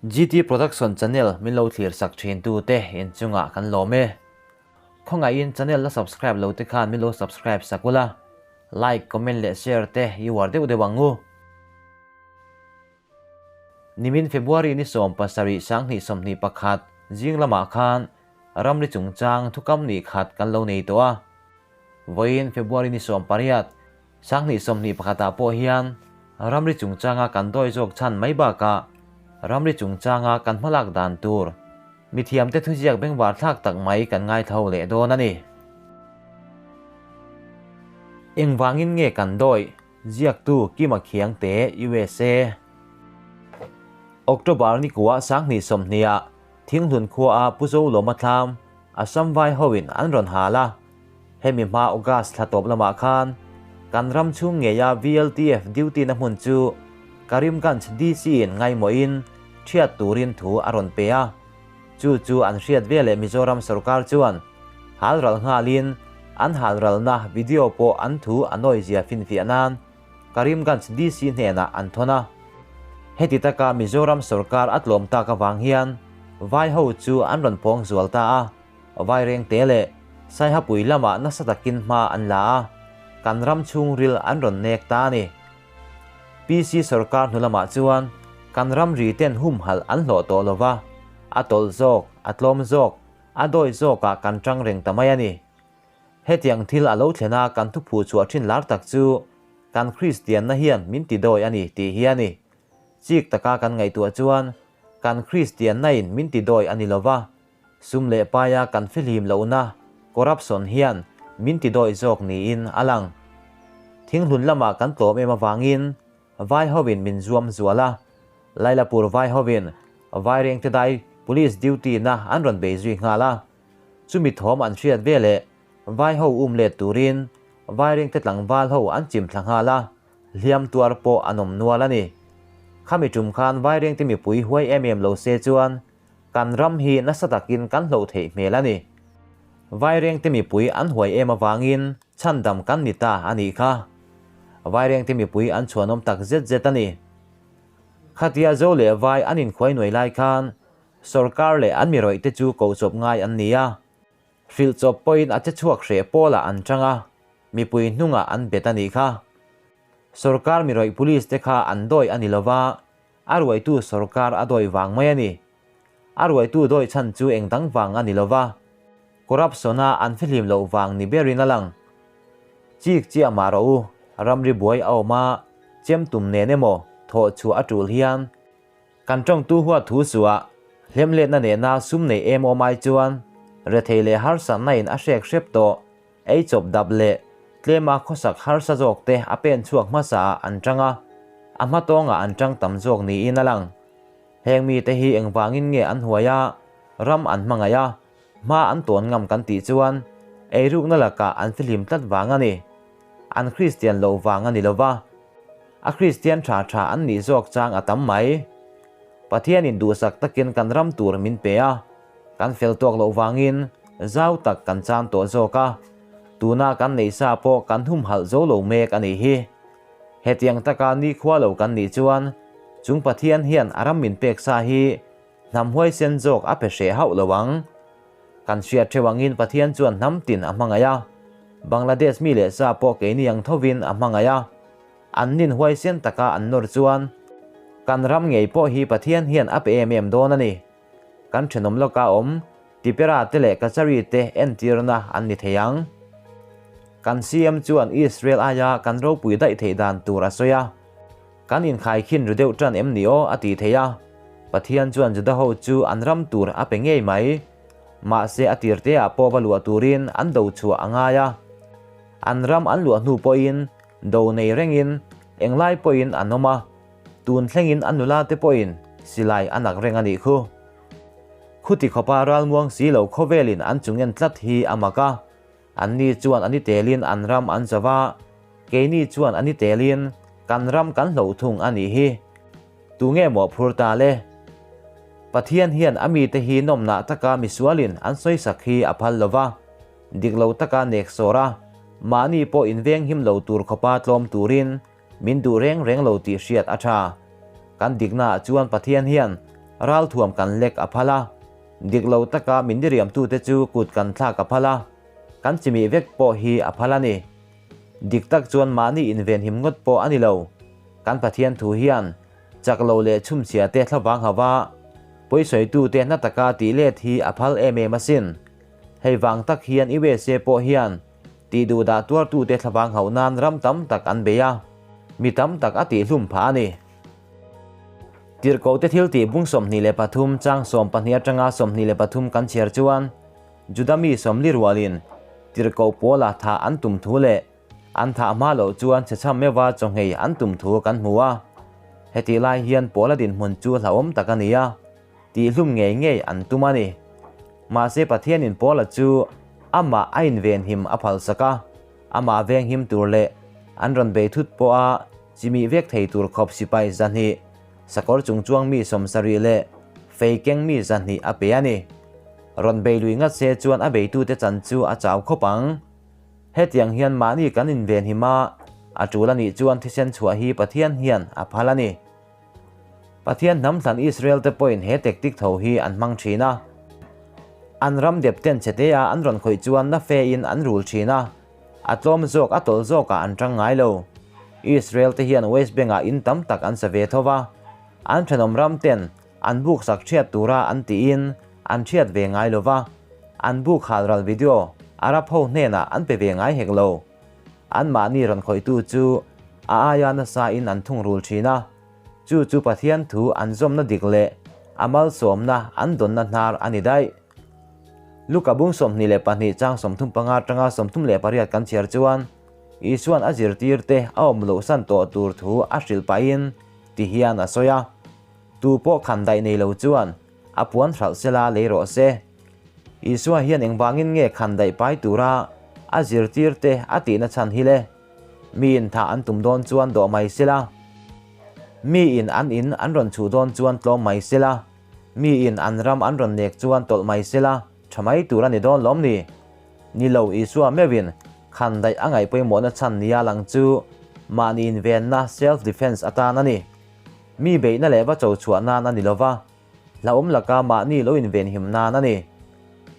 GT Production channel min lo thlir sak thin tu te in chungah kan lawm e. Khawngaihin channel la subscribe lo te khan min lo subscribe sak ula, like, comment leh share te i uar deuh deuh ang u. Nimin February ni 7 2021 zing lamah khan ramri chungchang thukam ni khat kan lo nei tawh a. Vawiin February ni 18 2021 ah pawh hian ramri chungchanga kan dawi zawk chhan mai bakah ramri chungchanga kan hmalak dan tur mithiamte thuziak bengvar thlak tak mai kan ngaithlo leh dawn a ni. Engvangin nge kan dawi? Ziaktu Kima Khiangte, USA. October ni kuah 2020 ah Thinghlun khua a Pu Zolawma thlam Assam vai hoin an rawn hal a. Hemi hma August thla tawp lamah khan kan ram chhung ngeia VLTF duty na hmun chu Karimganj DC in ngaimawhin thiat turin thu a rawn pe a. Chu chu an hriat veleh Mizoram sorkar chuan halral nghalin an halralna video pawh an thu a nawizia finfiah nan Karimganj DC hnenah an thawn a. Heti taka Mizoram sorkar a tlawm tak avang hian vai ho chu an rawn pawng zual ta a, Vairengte leh Saihapui lamah nasa takin hma an la a, kan ram chhungril an rawn nek ta a ni. PC sorkar hnu lamah chuan kan ramri ten humhalh an hlawh tawh lo va, a tawlh zawk, a tlawm zawk, a dawi zawkah kan tang reng ta mai a ni. Hetiang thil a lo thlen a kan thuphu chhuah thin lar tak chu kan Kristianna hian min ti dawi a ni tih hi a ni. Chik taka kan ngaihtuah chuan kan Kristianna in min ti dawi a ni lo va, sum leh paia kan fihlim lohna, corruption, hian min ti dawi zawk niin a lang. Thinghlun lamah kan tlawm em avangin vai hovin min zuam zual a, Lailapur vai hovin Vairengte dai police duty na an rawn bei zui nghal a. Chumi thawm an hriat veleh vai ho um let turin Vairengte tlangval ho an chim thla nghal a, hliam tuar pawh an awm nual a ni. Khami tum khan Vairengte mipui huai em em lo se chuan kan ram hi nasa takin kan hloh theih hmel a ni. Vairengte mipui an huai em avangin chhandam kan ni ta a nih kha. Vairengte mipui an chhuanawm tak zet zet a ni. Khatia Zo leh Vai an inkhuai nuai lai khan Sorkar leh an mi rawih te chu koh chawp ngai an ni a, hrilh chawp pawhin a che chhuak hreh pawlah an chang a, mipui hnungah an bet a nih kha. Sorkar mi rawih police te kha an dawi a ni lova, a ruaitu sorkar a dawi vang mai a ni. A ruaitu dawi chhan chu eng dang vang a ni lova, corruption-a an fihlim loh vang ni berin a lang. Chik chiah mah rawh u, ramri buai a awm a, chem tum nen emaw thawh chhuah a tul hian, Kan tawngtu huat thu suah hlemletna nena sum nei em awm ai chuan rethei leh harsatna in a hrek hrep tawh, ei chawp dap leh tlema khawsak harsa zawk te a pen chhuak hmasa ah an tang a, a hma tawngah an tang tam zawk niin a lang. Heng mite hi engvangin nge an huai a, ram an hmangaih a, hma an tawn ngam kan tih chuan eirukna lakah an fihlim tlat vang a ni. An Kristian loh vang a ni lova. A Kristian tha tha an nih zawk chang a tam mai. Pathianin duhsak takin kan ram tur min pe a, kan fel tawk loh vangin zau tak kan chan tawh zawk a, tuna kan neih sa pawh kan humhalh zo lo mek a nih hi. Hetiang taka nikhua lo kan nih chuan chung Pathian hian a ram min pek sa hi hnam huaisen zawk a pe hreh hauh lo ang. Kan hriat theuh angin Pathian chuan hnam tin a hmangaih a, Bangladesh mi leh sa pawh keini ang thovin a hmangaih a, an nin huaisen taka an nawr chuan kan ram ngei pawh hi Pathian hian a pe em em dawn a ni. Kan thenawm lawka awm Tipera te leh Kachari te entirna an ni thei ang. Kan CM chuan Israel aia kan ropui daih theih dan tur a sawi a. Kan inkhaikhin ru deuh tan em ni aw a ti thei a, Pathian chuan Juda ho chu an ram tur a pe ngei mai. Mahse a tir te ah pawh va luah turin an do chhuah a ngai a. An ram an luah hnu pawhin do nei rengin englai pawhin an awm a, tun thlengin a nula te pawhin silai a nak reng a nih khu. Khuti khawpa ralmuang si lo khawvelin an chungen tlat hi a mak a. Anni chuan an i telin an ram an zo va, keini chuan an i telin kan ram kan hloh thung a nih hi. Tunge maw phur ta le? Pathian hian a mite hi nawmnah taka misualin an sawisak hi a phal lo va, dik lo taka nek sawr a, mahni pawh inveng him lo tur khawpa tlawm turin min duh reng reng lo tih hriat a tha. Kan diknaah chuan Pathian hian Ralthuam kan lek a phal a, dik lo taka min diriamtute chu kut kan thlak a phal a, kan chimih vek pawh hi a phal a ni. Dik tak chuan mahni invenhim ngawt pawh a ni lo. Kan Pathian thu hian chak lo leh chhumchhia te thlavang hava pawisawitute hna taka tih let hi a phal em em asin. Hei vang tak hian USA pawh hian tih duhdah tuartute thlavang hauh nan ram tam tak an bei a, mi tam tak a tihhlum phah a ni. Tirhkohte thil tih bung 23 chang 12 atanga 23 kan chhiar chuan Juda mi 40 rualin tirhkoh pawla thah an tum thu leh an thah hma loh chuan chhechham meuha chawnghei an tum thu kan hmu a. Hetih lai hian pawla dinhmun chu hlauhawm tak a ni a, tihhlum ngei ngei an tum a ni. Mahse Pathianin Paula chu amah a invenhim a phalsak a, amah venghim tur leh an rawn bei thut pawha chimih vek thei tur khawp sipai 200, sakawr chungchuang mi 70 leh fei keng mi 200 a pe a ni. Rawn bei lui ngat se chuan a beitute chan chu a chau khawp ang. Hetiang hian mahni kan invenhim a, a tul a nih chuan thisen chhuah hi Pathian hian a phal a ni. Pathian hnam thlan Israel te pawhin he tactic tho hi an hmang thin a. An ram dep ten chhe a an rawn khawih chuan na fe in an rul thin a, a tlawm zawk a tawlh zawkah an tang ngai lo. Israel te hian West Bank ah in tam tak an sa ve tho va, an thenawm ram ten an buk sak thiat tura an tiin an thiat ve ngai lo va, an buk hal ral video Arab ho hnenah an pe ve ngai hek lo. An mahni rawn khawihtu chu a aia nasa in an thung rul thin a, chu chu Pathian thu an zawmna dik leh a malsawmna an dawnna hnar a ni daih. Luka bung 22 chang 35 atanga 38 kan chhiar chuan Isuan a zirtir te a awm loh san tawh tur thu a hrilh pahin ti hian a sawi a, Tu pawh khan daih nei lo chuan a puan hralh sela lei rawh se. Isua hian engvangin nge khan daih pai tura a zirtir te a tihna chhan hi le? Miin thah an tum dawn chuan dawh mai sela. Miin an in an rawn chhuh dawn chuan tlawm mai sela. Miin an ram an rawn nek chuan tawlh mai sela, tha mai tur a ni dawn lawm ni? Ni lo, Isua meuhin khan daih a ngaih pawimawhna chhan nia lang chu mahni invenna, self defense, atan a ni. Mi beihna leh va cho chhuah nan a ni lova, hlauhawm laka mahni lo invenhim nan a ni.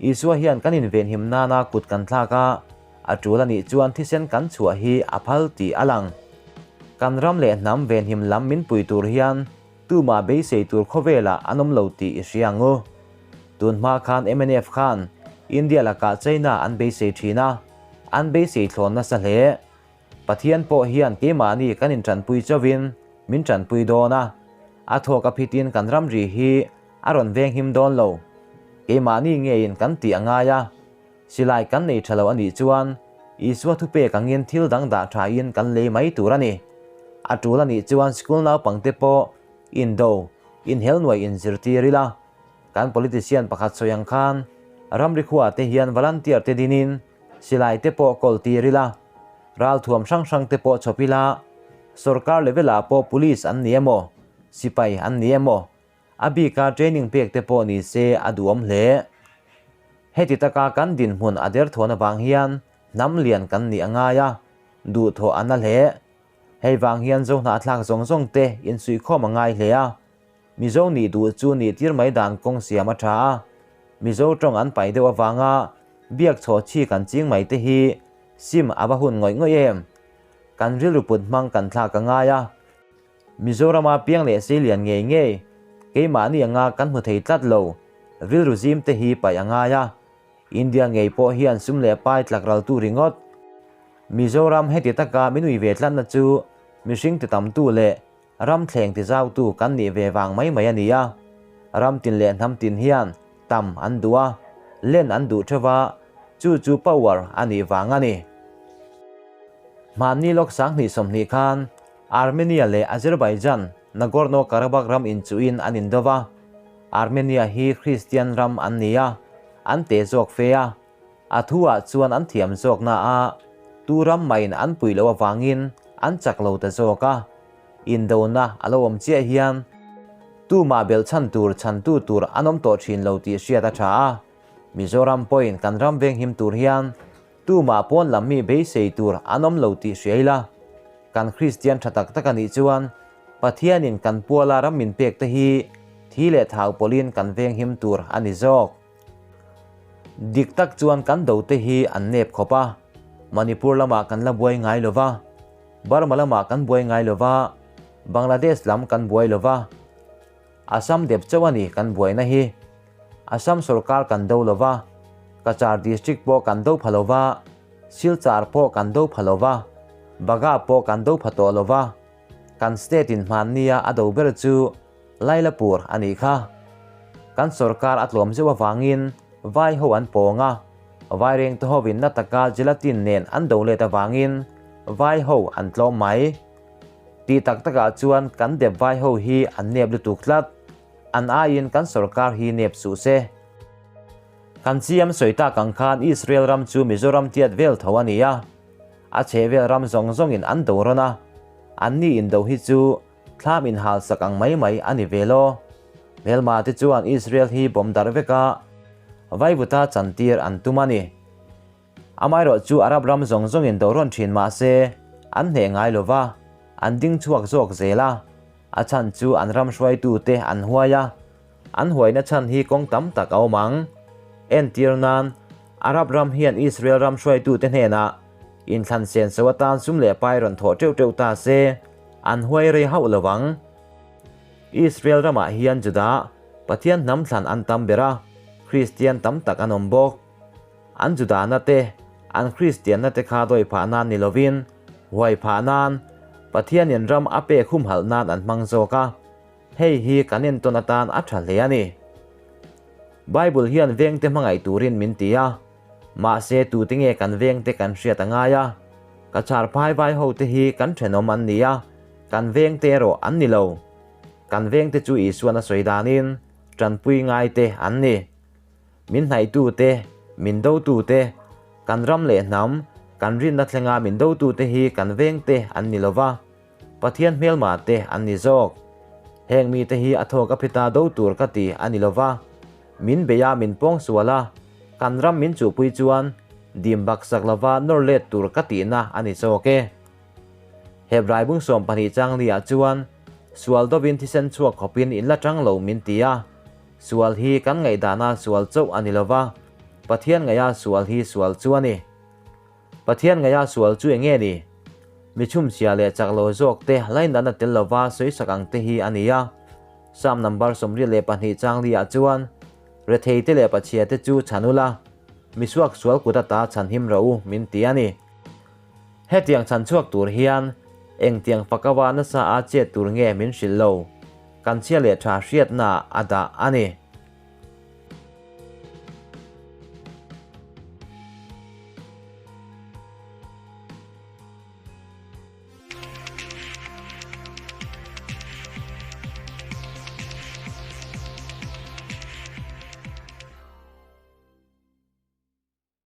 Isua hian kan invenhim nana kut kan thlak a, a tul a nih chuan thisen kan chhuah hi a phal tih a lang. Kan ram leh hnam venhim lam min pui tur hian tumah beisei tur khawvelah an awm lo tih i hria ang u. Tun hma khan mnf khan India lakah China an beisei thin a, an beisei thlawn nasa hle. Pathian pawh hian keimahni kan intanpui chauhin min tanpui dawn a, a thawk a phitin kan ramri hi a rawn venghim dawn lo. Keimahni ngeiin kan tih a ngai a, silai kan nei tha lo a nih chuan Isua thupek angin thil dang dah thain kan lei mai tur a ni. A tul a nih chuan school naupangte pawh indo, inhel nuai inzirtir ila. Kan politician pakhat sawi ang khan ramri khuaah te hian volunteer te dinin silai te pawh kawl tir ila, ralthuam hrang hrang te pawh chhawp ila, sorkar level ah pawh police an ni emaw, sipai an ni emaw, a bika training pek te pawh ni se a duhawm hle. Heti taka kan dinhmun a derthawn avang hian hnam lian kan nih a ngai a, duhthawh a na hle. Hei vang hian Zohnahthlak zawng zawng te insuihkhawm a ngai hle a, Mizo nih duh chu nih tir mai dan kawng siam a tha a, Mizo tawng an pai deuh avanga biak chhaw chhi kan ching mai te hi sim a va hun ngawih ngawih em? Kan rilru put hmang kan thlak a ngai a, Mizorama piang leh sei lian ngei ngei, keimahni anga kan hmu thei tlat lo, rilru zim te hi paih a ngai a, India ngei pawh hian sum leh pai tlak raltu ringawt. Mizoram heti taka min ui ve tlatna chu mihring ti tamtu leh Ram thleng ti zautu kan nih ve vang mai mai a ni a, ram tin leh hnam tin hian tam an duh a, len an duh theuh a, chu chu power a nih vang a ni. Hmanni lawk 2020 khan Armenia leh Azerbaijan Nagorno-Karabakh ram inchuhin an indo va, Armenia hi Christian ram an ni a, an te zawk fe a, a thu ah chuan an thiam zawk na a, tu ram mahin an pui loh avangin an chak lo ta zawk a, indona a lo awm chiah hian tumah belh chhan tur chhantu tur an awm tawh thin lo tih hriat a tha a, Mizoram pawhin kan ram venghim tur hian tumah pawn lam mi beisei tur an awm lo tih hria ila, kan Kristian tha tak tak a nih chuan Pathianin kan puala ram min pek te hi Thi leh thau pawlhin kan venghim tur a ni zawk. Dik tak chuan kan dote hi an nep khawp a, Manipur lamah kan la buai ngai lo va, Burma lamah kan buai ngai lo va, Bangladesh lam kan buai lo va, Assam dep chauh a ni kan buaina hi. Assam sorkar kan do lo va, Cachar district pawh kan do pha lo va, Silchar pawh kan do pha lo va, Bagha pawh kan do pha tawh lo va, kan state in hmannia a do ber chu Lailapur a nih kha. Kan sorkar a tlawm zeuh avangin vai ho an pawng a, Vairengte hovin na taka gelatin nen an do let avangin vai ho an tlawm mai. Tih tak takah chuan kan dep vai ho hi an nep lutuk tlat. An aiin kan sorkar hi nep suh se. Kan CM sawi tak ang khan Israel ram chu Mizoram tiat vel tho a ni a. A chhehvel ram zawng zawngin an do rawn a. Anni indo hi chu Thlam inhal sak ang mai mai a ni ve lo. Hmelma te chuan Israel hi bawm darh vek a, Vaivuta chantir an tum a ni. Amaherawh chu Arab ram zawng zawngin do rawn thin mah se, an hneh ngai lo va, an ding chhuak zawk zel a. A chhan chu an ram hruaitute an huai a, an huaina chhan hi kawng tam tak a awm ang. Entir nan, Arab ram hian Israel ram hruaitute hnenah inthlan senso atan sum leh pai rawn thawh teuh teuh ta se, An huai rei hauh lo ang. Israel ramah hian Juda Pathian hnam thlan an tam ber a, Kristian tam tak an awm bawk. An Judana te, an Kristianna te kha dawi phah nan ni lovin, huai phah nan, Pathianin ram a pek humhalh nan an hmang zawk a. Hei hi kan entawn atan a tha hle a ni. Bible hian vengte hmangaih turin min ti a. Mahse tute nge kan vengte kan hriat a ngai a, ka char phai vai ho te hi kan thenawm an ni a, kan vengte erawh an ni lo. Kan vengte chu Isuan a sawi danin tanpui ngai te an ni. Min hnaihtu te, min dotu te, kan ram leh hnam, kan rinna thlenga min dotu te hi kan vengte an ni lo va, Pathian hmelma te an ni zawk. Heng mite hi a thawk a phita do tur ka ti a ni lo va, min bei a min pawng sual a, kan ram min chuhpui chuan dim bak sak lova nawr let tur ka tihna a ni zawk e. Hebrai bung 12 chang liah chuan sual dovin thisen chhuak khawpin in la tang lo min ti a, sual hi kan ngaihdana sual chauh a ni lo va, Pathian ngaiha sual hi sual chu a ni. Pathian ngaia sual chu eng nge ni? Mi chhumchhia leh chak lo zawk te laindan a tel lova sawisak ang te hi a ni a. Psalm number 22 chang li ah chuan, Rethei te leh pachhia te chu chhan ula, mi suak sual kut ata chhan him rawh u, min ti a ni. Hetiang chhan chhuak tur hian engtiang fakawa nasa a chet tur nge min hrilh lo? Kan chhia leh tha hriatna a dah a ni.